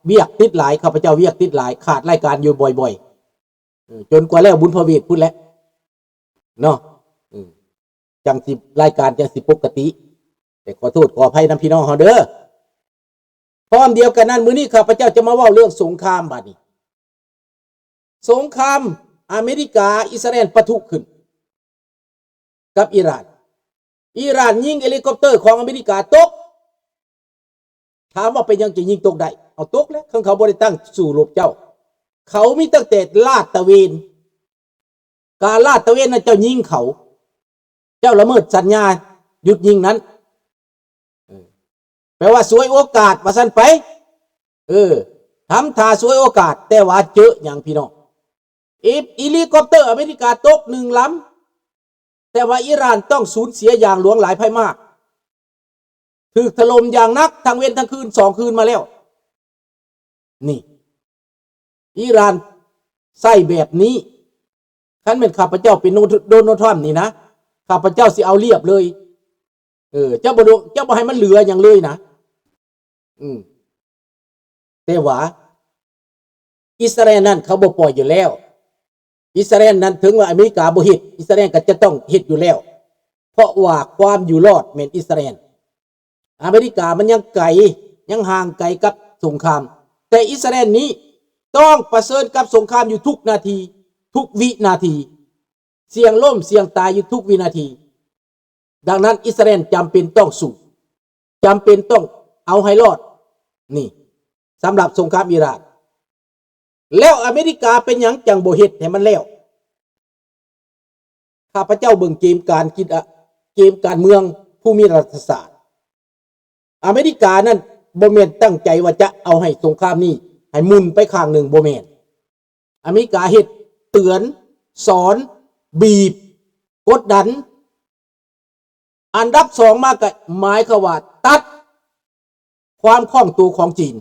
ວຽກຕິດຫຼາຍ ຂ້າພະເຈົ້າວຽກຕິດຫຼາຍ ຂາດລາຍການຢູ່ບ່ອຍໆ ເອີ ຈົນກວ່າແລ້ວບຸນພະເວດພຸ້ນແຫຼະເນາະ ເອີ ຈັ່ງຊິ ລາຍການຈັ່ງຊິປົກກະຕິ. ແຕ່ຂໍໂທດຂໍອະໄພນຳພີ່ນ້ອງເຮົາເດີ. ພ້ອມດຽວກັນນັ້ນ ມື້ນີ້ຂ້າພະເຈົ້າຈະມາເວົ້າເລື່ອງສົງຄາມບາດນີ້. ສົງຄາມອາເມລິກາ ອິດສະຣາແອນປະທຸຂຶ້ນກັບອີຣານ. ອີຣານຍິງເອລິຄອບເຕີຂອງອາເມລິກາຕົກ. ຖາມວ່າເປັນຫຍັງຈຶ່ງຍິງຕົກໄດ້? ເອົາຕົກແລ້ວ ເຂົາບໍ່ໄດ້ຕັ້ງສູ້ລົບເຈົ້າ. ເຂົາມີຕັ້ງແຕ່ລາດຕະເວນ. ການລາດຕະເວນນັ້ນເຈົ້າຍິງເຂົາ. ເຈົ້າລະເມີດສັນຍາຢຸດຍິງນັ້ນ. ເອີ ແປວ່າສວຍໂອກາດວ່າຊັ້ນໄປ. ເອີ ທຳທ່າສວຍໂອກາດ ແຕ່ວ່າເຈີຫຍັງພີ່ນ້ອງ? ເອ ເອລິຄອບເຕີອາເມລິກາຕົກໜຶ່ງລຳ ແຕ່ວ່າອີຣານຕ້ອງສູນເສຍຢ່າງຫຼວງຫຼາຍໄພມາກ. ຖືກຖະຫຼົ່ມຢ່າງໜັກທັງເວັນທັງຄືນ ສອງຄືນມາແລ້ວ. ນີ້ ອີຣານໃຊ້ແບບນີ້. ຄັນແມ່ນຂ້າພະເຈົ້າເປັນໂດ ໂດນັລ ທຣຳນີ້ນະ ຂ້າພະເຈົ້າຊິເອົາລຽບເລີຍ. ເອີ ເຈົ້າບໍ່ ເຈົ້າບໍ່ໃຫ້ມັນເຫຼືອຫຍັງເລີຍນະ. ອືມ ແຕ່ວ່າອິດສະຣາແອນນັ້ນເຂົາບໍ່ປ່ອຍຢູ່ແລ້ວ. ອິດສະຣາແອນນັ້ນ ເຖິງວ່າອາເມລິກາບໍ່ເຮັດ ອິດສະຣາແອນກໍຈະຕ້ອງເຮັດຢູ່ແລ້ວ ເພາະວ່າຄວາມຢູ່ລອດແມ່ນອິດສະຣາແອນ. ອາເມລິກາມັນຍັງໄກ ຍັງຫ່າງໄກກັບສົງຄາມ, ແຕ່ອິດສະຣາແອນນີ້ຕ້ອງປະເຊີນກັບສົງຄາມຢູ່ທຸກນາທີ ທຸກວິນາທີ, ສ່ຽງລົ້ມສ່ຽງຕາຍຢູ່ທຸກວິນາທີ. ດັ່ງນັ້ນ ອິດສະຣາແອນຈຳເປັນຕ້ອງສູ້, ຈຳເປັນຕ້ອງເອົາໃຫ້ລອດ. ນີ້ ສຳລັບສົງຄາມອີຣານ. ແລ້ວອາເມລິກາເປັນຫຍັງຈັ່ງບໍ່ເຮັດໃຫ້ມັນແລ້ວ? ຂ້າພະເຈົ້າເບິ່ງເກມການກິນ ອະ ເກມການເມືອງພູມິລັດຖະສາດ. ອາເມລິການັ້ນບໍ່ແມ່ນຕັ້ງໃຈວ່າຈະເອົາໃຫ້ສົງຄາມນີ້ໃຫ້ໝຸ່ນໄປຂ້າງໜຶ່ງ, ບໍ່ແມ່ນ. ອາເມລິກາເຮັດ ເຕືອນ, ສອນ, ບີບ, ກົດດັນ. ອັນດັບສອງມາກໍໝາຍຄວາມວ່າຕັດຄວາມຂ້ອງໂຕຂອງຈີນ,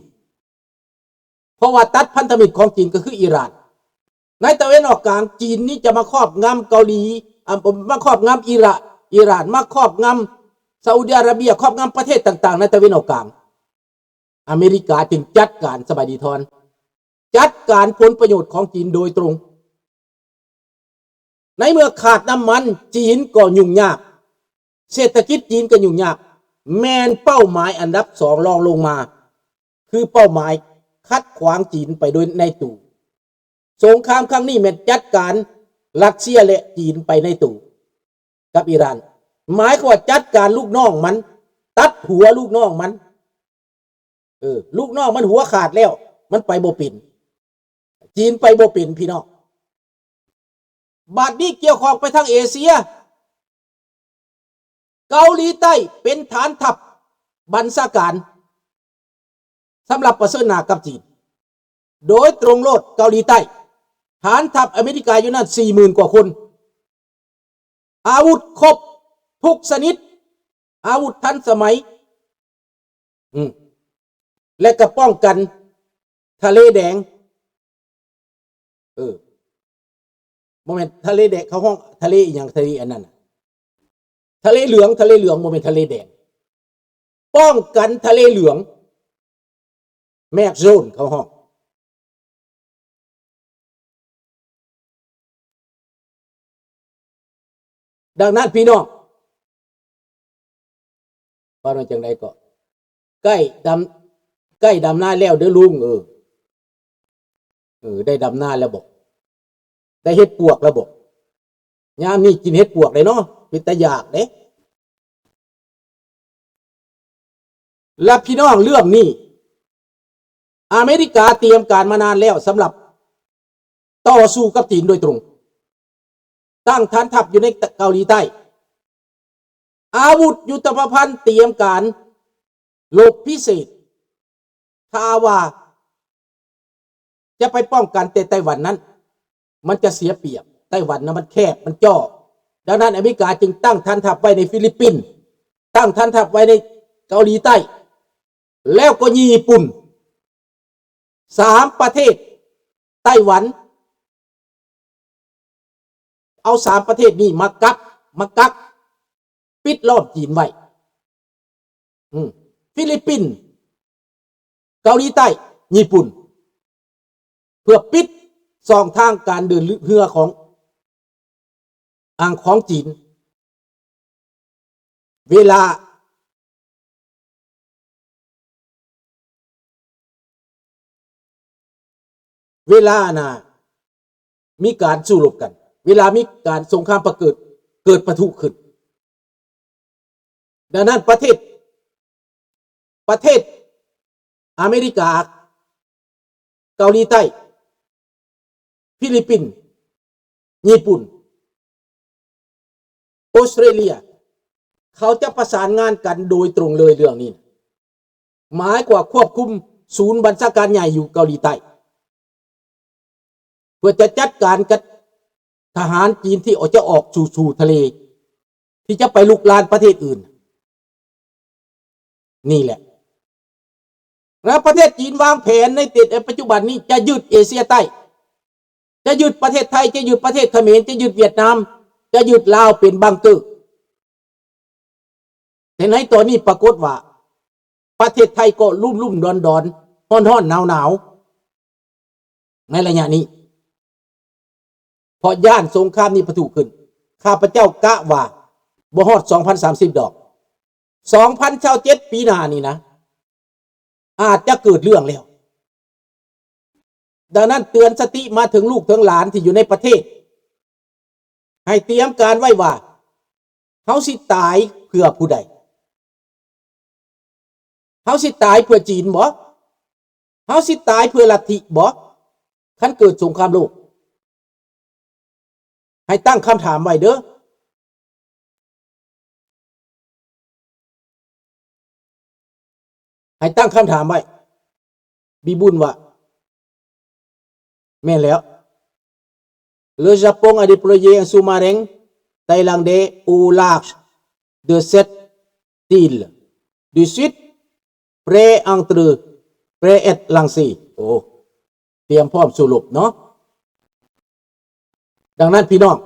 ເພາະວ່າຕັດພັນທະມິດຂອງຈີນກໍຄືອີຣານ. ໃນຕາເວັນອອກກາງ ຈີນນີ້ຈະມາຄອບງຳເກົາຫຼີ, ອາ ມາຄອບງຳອີຣາ ອີຣານ, ມາຄອບງຳຊາອຸດີອາຣາເບຍ, ຄອບງຳປະເທດຕ່າງໆໃນຕາເວັນອອກກາງ. ອາເມລິກາຈຶ່ງຈັດການ, ສະບາຍດີທອນ, ຈັດການຜົນປະໂຫຍດຂອງຈີນໂດຍຕົງ. ໃນເມື່ອຂາດນ້ຳມັນ, ຈີນກໍຫຍຸ້ງຍາກ, ເສດຖະກິດຈີນກໍຫຍຸ້ງຍາກ, ແມ່ນເປົ້າໝາຍອັນດັບສອງລອງລົງມາ, ຄືເປົ້າໝາຍຂັດຂວາງຈີນໄປໂດຍໃນຕູ. ສົງຄາມຄັ້ງນີ້ແມ່ນຈັດການຣັດເຊຍ ແລະ ຈີນໄປໃນຕູກັບອີຣານ, ໝາຍຄວາມວ່າຈັດການລູກນ້ອງມັນ, ຕັດຫົວລູກນ້ອງມັນ. ເອີ ລູກນ້ອງມັນຫົວຂາດແລ້ວ, ມັນໄປບໍ່ເປັນ, ຈີນໄປບໍ່ເປັນ ພີ່ນ້ອງ. ບາດນີ້ກ່ຽວຂ້ອງໄປທາງເອເຊຍ, ເກົາຫຼີໃຕ້ເປັນຖານທັບບັນຊາການ ສຳລັບປະເຊີນໜ້າກັບຈີນ ໂດຍຕົງໂລດ. ເກົາຫຼີໃຕ້ ຖານທັບອາເມລິກາຢູ່ນັ້ນສີ່ໝື່ນກວ່າຄົນ, ອາວຸດຄົບທຸກຊະນິດ, ອາວຸດທັນສະໄໝ, ອືມ ແລະ ກໍປ້ອງກັນທະເລແດງ. ເອີ ບໍ່ແມ່ນທະເລແດງ, ເຂົາຮ້ອງທະເລອີ່ຫຍັງ, ທະເລອັນນັ້ນນະ ທະເລເຫຼືອງ, ທະເລເຫຼືອງ, ບໍ່ແມ່ນທະເລແດງ, ປ້ອງກັນທະເລເຫຼືອງ, ແມັກໂຊນ ເຂົາຮ້ອງ. ດັ່ງນັ້ນ ພີ່ນ້ອງ ວ່າວ່າຈັ່ງໃດກໍ ໃກ້ດຳ ໃກ້ດຳນາແລ້ວເດີລຸງ. ເອີ ເອີ ໄດ້ດຳນາແລ້ວບໍ? ໄດ້ເຫັດປວກແລ້ວບໍ? ຍາມນີ້ກິນເຫັດປວກໄດ້ເນາະ, ເປັນຕາຢາກເດ້. ແລະ ພີ່ນ້ອງ, ເລື່ອງນີ້ ອາເມລິກາຕຽມການມານານແລ້ວ ສຳລັບຕໍ່ສູ້ກັບຈີນໂດຍຕົງ, ຕັ້ງຖານທັບຢູ່ໃນເກົາຫຼີໃຕ້, ອາວຸດຍຸດທະປະພັນ, ຕຽມການລົບພິເສດ. ຖ້າວ່າຈະໄປປ້ອງກັນແຕ່ໄຕ້ຫວັນນັ້ນ, ມັນຈະເສຍປຽບ. ໄຕ້ຫວັນນະມັນແຄບ, ມັນຈໍ້. ດັ່ງນັ້ນ ອາເມລິກາຈຶ່ງຕັ້ງຖານທັບໄວ້ໃນຟີລິບປິນ, ຕັ້ງຖານທັບໄວ້ໃນເກົາຫຼີໃຕ້, ແລ້ວກໍຍີ່ປຸ່ນ. ສາມປະເທດ, ໄຕ້ຫວັນ, ເອົາສາມປະເທດນີ້ມາກັກ, ມາກັກ, ປິດລ້ອມຈີນໄວ້. ອືມ, ຟີລິບປິນ, ເກົາຫຼີໃຕ້, ຍີ່ປຸ່ນ ເພື່ອປິດຊ່ອງທາງການເດີນເຮືອຂອງ ອ່າ ຂອງຈີນ. ເວລາ ເວລານະ ມີການສູ້ລົບກັນ, ເວລາມີການສົງຄາມປະເກີດ ເກີດປະທຸຂຶ້ນ, ດັ່ງນັ້ນປະເທດ ປະເທດອາເມລິກາ, ເກົາຫຼີໃຕ້, ຟີລິບປິນ, ຍີ່ປຸ່ນ, ອົດສະຕຣາເລຍ ເຂົາຈະປະສານງານກັນໂດຍຕົງເລີຍເລື່ອງນີ້, ໝາຍຄວາມຄວບຄຸມສູນບັນຊາການໃຫຍ່ຢູ່ເກົາຫຼີໃຕ້ ເພື່ອຈະຈັດການກັບທະຫານຈີນທີ່ອອກ ຈະອອກສູ່ ສູ່ທະເລ ທີ່ຈະໄປລຸກລານປະເທດອື່ນ. ນີ້ແຫຼະ ແລ້ວປະເທດຈີນວາງແຜນໃນເຕ ໃນປັດຈຸບັນນີ້ຈະຍຶດເອເຊຍໃຕ້, ຈະຍຶດປະເທດໄທ, ຈະຍຶດປະເທດຂະເໝນ, ຈະຍຶດຫວຽດນາມ, ຈະຍຶດລາວເປັນບັງເກີ. ແຕ່ໃນຕອນນີ້ປາກົດວ່າ ປະເທດໄທກໍລຸ່ມໆດອນໆ ຮ້ອນໆໜາວໆ ໃນໄລຍະນີ້ ເພາະຢ້ານສົງຄາມນີ້ປະທຸຂຶ້ນ. ຂ້າພະເຈົ້າກະວ່າບໍ່ຮອດສອງພັນສາມສິບດອກ, ສອງພັນຊາວເຈັດ ປີໜ້ານີ້ນະ ອາດຈະເກີດເລື່ອງແລ້ວ. ດັ່ງນັ້ນເຕືອນສະຕິມາເຖິງລູກເຖິງຫຼານທີ່ຢູ່ໃນປະເທດ ໃຫ້ຕຽມການໄວ້ວ່າ ເຮົາຊິຕາຍເພື່ອຜູ້ໃດ? ເຮົາຊິຕາຍເພື່ອຈີນບໍ? ເຮົາຊິຕາຍເພື່ອລັດທິບໍ? ຄັນເກີດສົງຄາມໂລກ ໃຫ້ຕັ້ງຄຳຖາມໄວ້ເດີ້. ໃຫ້ຕັ້ງຄຳຖາມໄວ້. ບີບຸນວ່າ ແມ່ນແລ້ວ. Le Japon a déployé un sous-marin thaïlandais au large de cette île du sud, prêt entre, prêt être lancé. ໂອ້ ຕຽມພ້ອມສູ້ລົບເນາະ. ດັ່ງນັ້ນພີ່ນ້ອງ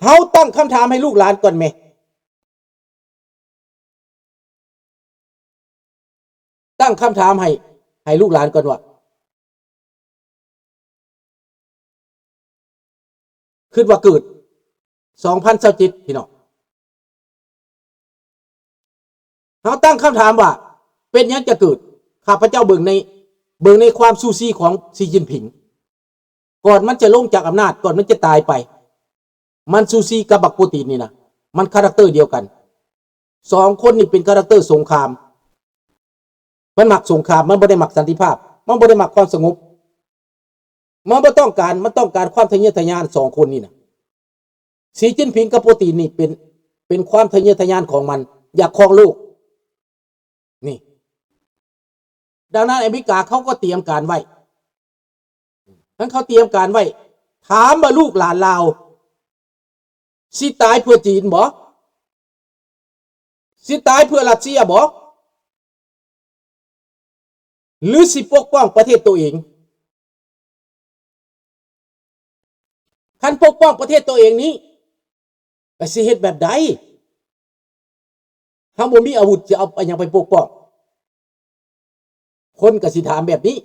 ເຮົາຕັ້ງຄຳຖາມໃຫ້ລູກຫຼານກ່ອນແມ. ຕັ້ງຄຳຖາມໃຫ້ ໃຫ້ລູກຫຼານກ່ອນວ່າ ຄິດວ່າເກີດ ສອງພັນຊາວເຈັດ ພີ່ນ້ອງ. ເຮົາຕັ້ງຄຳຖາມວ່າ ເປັນຫຍັງຈະເກີດ? ຂ້າພະເຈົ້າເບິ່ງໃນ ເບິ່ງໃນຄວາມຊູຊີຂອງສີຈິ້ນຜິງ ກ່ອນມັນຈະລົງຈາກອຳນາດ, ກ່ອນມັນຈະຕາຍໄປ, ມັນຊູຊີກັບບັກປູຕິນນີ້ນະ, ມັນຄາແຣັກເຕີດຽວກັນ. ສອງຄົນນີ້ເປັນຄາແຣັກເຕີສົງຄາມ. ມັນມັກສົງຄາມ, ມັນບໍ່ໄດ້ມັກສັນຕິພາບ, ມັນບໍ່ໄດ້ມັກຄວາມສະຫງົບ, ມັນບໍ່ຕ້ອງການ, ມັນຕ້ອງການຄວາມທະເຍີທະຍານ. ສອງຄົນນີ້ນະ ສີຈິ້ນຜິງກັບປູຕິນນີ້ເປັນ ເປັນຄວາມທະເຍີທະຍານຂອງມັນ, ຢາກຄອງໂລກນີ້. ດັ່ງນັ້ນອາເມລິກາເຂົາກໍຕຽມການໄວ້, ຄັນເຂົາຕຽມການໄວ້, ຖາມວ່າລູກຫຼານລາວ ຊິຕາຍເພື່ອຈີນບໍ? ຊິຕາຍເພື່ອຣັດເຊຍບໍ? ຫຼືຊິປົກປ້ອງປະເທດໂຕເອງ? ຄັນປົກປ້ອງປະເທດໂຕເອງນີ້ ກໍຊິເຮັດແບບໃດ? ເຮົາບໍ່ມີອາວຸດ ຊິເອົາຫຍັງໄປປົກປ້ອງ? ຄົນກໍຊິຖາມແບບນີ້.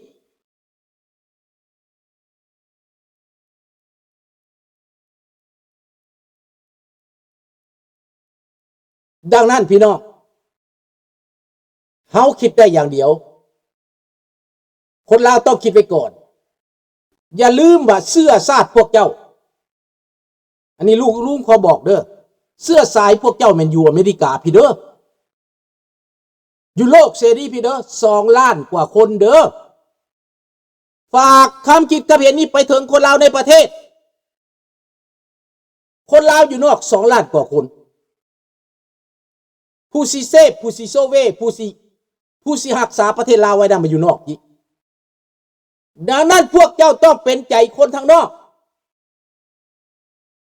ດັ່ງນັ້ນພີ່ນ້ອງ ເຮົາຄິດໄດ້ຢ່າງດຽວ, ຄົນລາວຕ້ອງຄິດໄວ້ກ່ອນ. ຢ່າລືມວ່າເຊື້ອຊາດພວກເຈົ້າ, ອັນນີ້ລຸງ ລຸງຂໍບອກເດີ້, ເຊື້ອສາຍພວກເຈົ້າແມ່ນຢູ່ອາເມລິກາພີ້ເດີ້, ຢູ່ໂລກເສລີພີ້ເດີ້, ສອງລ້ານກວ່າຄົນເດີ້. ຝາກຄຳຄິດຄຳເຫັນນີ້ໄປເຖິງຄົນລາວໃນປະເທດ. ຄົນລາວຢູ່ນອກສອງລ້ານກວ່າຄົນ, ຜູ້ຊິເຊບ, ຜູ້ຊິໂຊເວ, ຜູ້ຊິ ຜູ້ຊິຮັກສາປະເທດລາວໄວ້ນັ້ນ ມາຢູ່ນອກອີກ. ດັ່ງນັ້ນພວກເຈົ້າຕ້ອງເປັນໃຈຄົນທາງນອກ.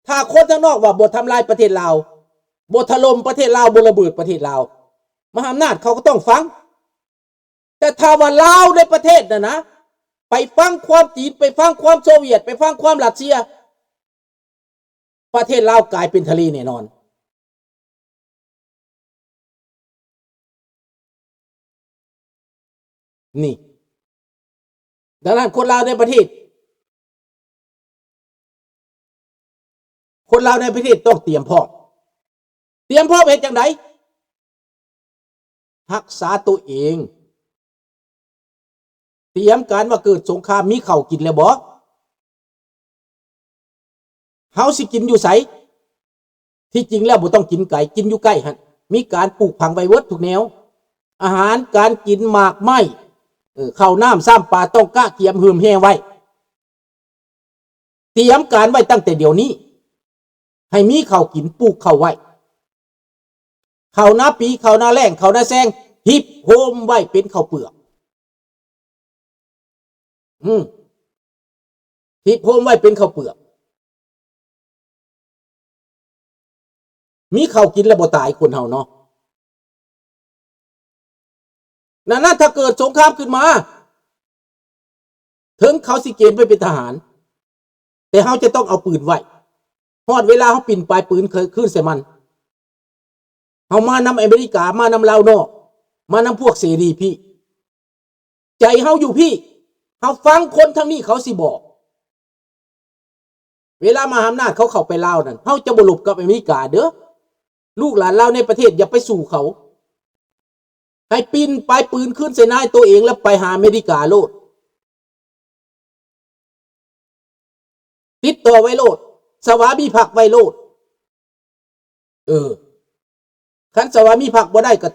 ຖ້າຄົນທາງນອກວ່າບໍ່ທຳລາຍປະເທດລາວ, ບໍ່ຖະຫຼົ່ມປະເທດລາວ, ບໍ່ລະເບີດປະເທດລາວ, ມະຫາອຳນາດເຂົາກໍຕ້ອງຟັງ. ແຕ່ຖ້າວ່າລາວໃນປະເທດນັ້ນນະ ໄປຟັງຄວາມຈີນ, ໄປຟັງຄວາມໂຊວຽດ, ໄປຟັງຄວາມຣັດເຊຍ, ປະເທດລາວກາຍເປັນທະເລແນ່ນອນ. ນີ້. ດັ່ງນັ້ນ ຄົນລາວໃນປະເທດ ຄົນລາວໃນປະເທດຕ້ອງຕຽມພ້ອມ. ຕຽມພ້ອມເຮັດຈັ່ງໃດ? ຮັກສາໂຕເອງ. ຕຽມການວ່າເກີດສົງຄາມ ມີເຂົ້າກິນແລ້ວບໍ່? ເຮົາຊິກິນຢູ່ໃສ? ທີ່ຈິງແລ້ວບໍ່ຕ້ອງກິນໄກ, ກິນຢູ່ໃກ້ຫັ້ນ. ມີການປູກຝັງໄວ້ເບິດທຸກແນວ. ອາຫານການກິນ ໝາກໄມ້ ເອີ ເຂົ້ານ້ຳຊຳປາ ຕ້ອງກະກຽມເຫື່ອມແຮ່ໄວ້. ຕຽມການໄວ້ຕັ້ງແຕ່ດຽວນີ້ ໃຫ້ມີເຂົ້າກິນ, ປູກເຂົ້າໄວ້. ເຂົ້ານາປີ, ເຂົ້ານາແລ້ງ, ເຂົ້ານາແຊງ, ຮິບໂຮມໄວ້ເປັນເຂົ້າເປືອກ. ອືມ ຮິບໂຮມໄວ້ເປັນເຂົ້າເປືອກ. ມີເຂົ້າກິນແລ້ວບໍ່ຕາຍຄົນເຮົາເນາະ. ນັ້ນນະ ຖ້າເກີດສົງຄາມຂຶ້ນມາ, ເຖິງເຂົາຊິເກນໄປເປັນທະຫານ, ແຕ່ເຮົາຈະຕ້ອງເອົາປືນໄວ້. ຮອດເວລາເຮົາປິ່ນປາຍປືນຄືນໃສ່ມັນ. ເຮົາມານຳອາເມລິກາ, ມານຳລາວນອກ, ມານຳພວກເສລີພີ້. ໃຈເຮົາຢູ່ພີ້, ເຮົາຟັງຄົນທາງນີ້ເຂົາຊິບອກ. ເວລາມະຫາອຳນາດເຂົາເຂົ້າໄປລາວນັ້ນ, ເຮົາຈະບໍ່ລົບກັບອາເມລິກາເດີ້. ລູກຫຼານລາວໃນປະເທດຢ່າໄປສູ້ເຂົາ. ໃຫ້ປິ່ນປາຍປືນຄືນໃສ່ນາຍໂຕເອງ ແລ້ວໄປຫາອາເມລິກາໂລດ. ຕິດຕໍ່ໄວ້ໂລດ, ສະຫວາມີພັກໄວ້ໂລດ. ເອີ ຄັນສະຫວາມີພັກບໍ່ໄດ້ກໍ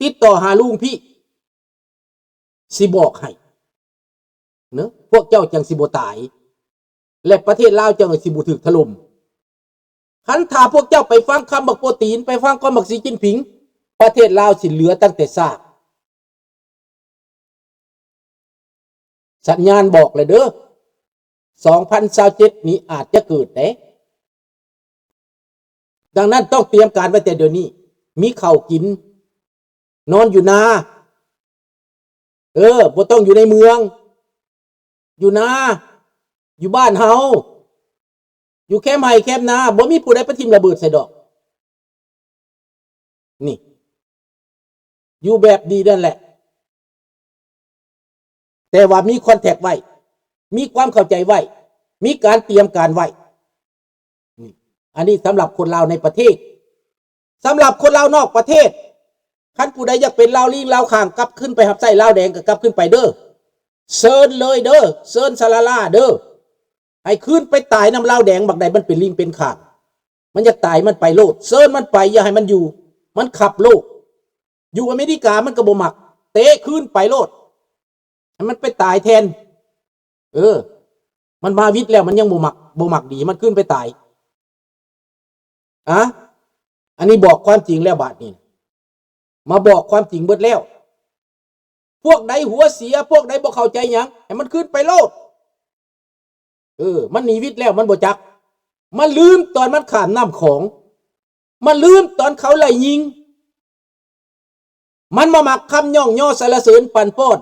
ຕິດຕໍ່ຫາລຸງພີ້ ຊິບອກໃຫ້ເນາະ, ພວກເຈົ້າຈັ່ງຊິບໍ່ຕາຍ ແລະ ປະເທດລາວຈັ່ງຊິບໍ່ຖືກຖະຫຼົ່ມ. ຄັນຖ້າພວກເຈົ້າໄປຟັງຄຳບັກໂປຕີນ, ໄປຟັງຄຳບັກສີຈິ້ນຜິງ, ປະເທດລາວຊິເຫຼືອຕັ້ງແຕ່ຊາກ. ສັນຍານບອກແລ້ວເດີ້, ສອງພັນຊາວເຈັດນີ້ອາດຈະເກີດເດ້. ດັ່ງນັ້ນຕ້ອງຕຽມການໄວ້ແຕ່ດຽວນີ້, ມີເຂົ້າກິນ, ນອນຢູ່ນາ, ເອີ ບໍ່ຕ້ອງຢູ່ໃນເມືອງ, ຢູ່ນາ, ຢູ່ບ້ານເຮົາ, ຢູ່ແຄມໄຮ່ແຄມນາ, ບໍ່ມີຜູ້ໃດໄປຖິ້ມລະເບີດໃສ່ດອກ. ນີ້ ຢູ່ແບບນີ້ນັ້ນແຫຼະ, ແຕ່ວ່າມີຄອນແທັກໄວ້, ມີຄວາມເຂົ້າໃຈໄວ້, ມີການຕຽມການໄວ້. ນີ້ ອັນນີ້ສຳລັບຄົນລາວໃນປະເທດ. ສຳລັບຄົນລາວນອກປະເທດ, ຄັນຜູ້ໃດຢາກເປັນລາວລີງລາວຂ້າງ ກັບຄືນໄປຮັບໃຊ້ລາວແດງ ກໍກັບຄືນໄປເດີ້. ເຊີນເລີຍເດີ້, ເຊີນຊະລາລາເດີ້. ໃຫ້ຄືນໄປຕາຍນຳລາວແດງບັກໃດມັນເປັນລີງເປັນຂ້າງ. ມັນຢາກຕາຍມັນໄປໂລດ, ເຊີນມັນໄປ, ຢ່າໃຫ້ມັນຢູ່, ມັນຂັບໂລກ. ຢູ່ອາເມລິກາມັນກໍບໍ່ມັກ, ເຕະຄືນໄປໂລດ, ໃຫ້ມັນໄປຕາຍແທນ. ເອີ ມັນມາວິດແລ້ວ ມັນຍັງບໍ່ມັກ, ບໍ່ມັກດີ, ມັນຄືນໄປຕາຍ. ອະ ອັນນີ້ບອກຄວາມຈິງແລ້ວ, ບາດນີ້ມາບອກຄວາມຈິງເບິດແລ້ວ. ພວກໃດຫົວເສຍ, ພວກໃດບໍ່ເຂົ້າໃຈຫຍັງ, ໃຫ້ມັນຄືນໄປໂລດ. ເອີ ມັນໜີວິດແລ້ວ ມັນບໍ່ຈັກ. ມັນລືມຕອນມັນຂ້າມນ້ຳຂອງ, ມັນລືມຕອນເຂົາໄລ່ຍິງ. ມັນບໍ່ມັກຄຳຍ້ອງຍໍສັນລະເສີນປັ້ນປ້ອນ,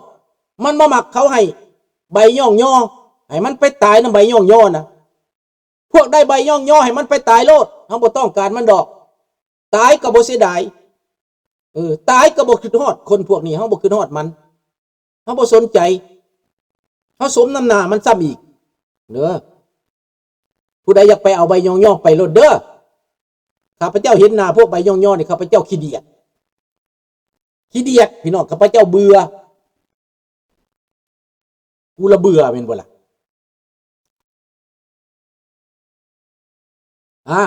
ມັນບໍ່ມັກເຂົາໃຫ້ໃບຍ້ອງຍໍ, ໃຫ້ມັນໄປຕາຍນຳໃບຍ້ອງຍໍນະ. ພວກໃດໃບຍ້ອງຍໍ ໃຫ້ມັນໄປຕາຍໂລດ, ເຮົາບໍ່ຕ້ອງການມັນດອກ. ຕາຍກໍບໍ່ເສຍດາຍ. ເອີ ຕາຍກໍບໍ່ຄິດຮອດຄົນພວກນີ້, ເຮົາບໍ່ຄິດຮອດມັນ, ເຮົາບໍ່ສົນໃຈ, ເຮົາສົມນ້ຳໜ້າມັນຊ້ຳອີກເດີ. ຜູ້ໃດຢາກໄປເອົາໃບຍ້ອງຍໍໄປໂລດເດີ. ຂ້າພະເຈົ້າເຫັນໜ້າພວກໃບຍ້ອງຍໍນີ້ ຂ້າພະເຈົ້າຂີ້ດຽດ, ຂີ້ດຽດ ພີ່ນ້ອງ, ຂ້າພະເຈົ້າເບື່ອ. ກູລະເບື່ອແມ່ນບໍ່ລະ? ອາ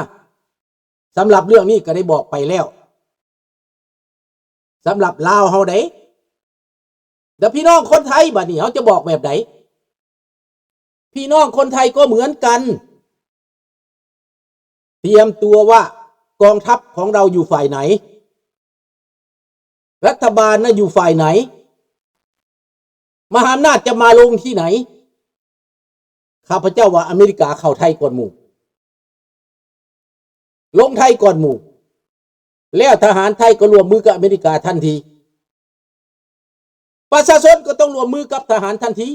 ສຳລັບເລື່ອງນີ້ກໍໄດ້ບອກໄປແລ້ວ, ສຳລັບລາວເຮົາເດ້. ແລ້ວພີ່ນ້ອງຄົນໄທ ບາດນີ້ເຮົາຈະບອກແບບໃດ? ພີ່ນ້ອງຄົນໄທກໍເໝືອນກັນ, ຕຽມຕົວວ່າກອງທັບຂອງເຮົາຢູ່ຝ່າຍໃນ? ລັດຖະບານນະຢູ່ຝ່າຍໃນ? ມະຫາອຳນາດຈະມາລົງທີ່ໃນ? ຂ້າພະເຈົ້າວ່າອາເມລິກາເຂົ້າໄທກ່ອນໝູ່, ລົງໄທກ່ອນໝູ່, ແລ້ວທະຫານໄທກໍຮ່ວມມືກັບອາເມລິກາທັນທີ. ປະຊາຊົນກໍຕ້ອງຮ່ວມມືກັບທະຫານທັນທີ.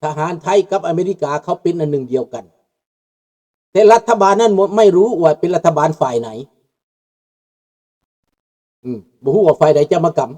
ທະຫານໄທກັບອາເມລິກາເຂົາເປັນອັນໜຶ່ງດຽວກັນ, ແຕ່ລັດຖະບານນັ້ນບໍ່ ໄມ່ຮູ້ວ່າເປັນລັດຖະບານຝ່າຍໃນ. ອືມ ບໍ່ຮູ້ວ່າຝ່າຍໃດຈະມາກຳ.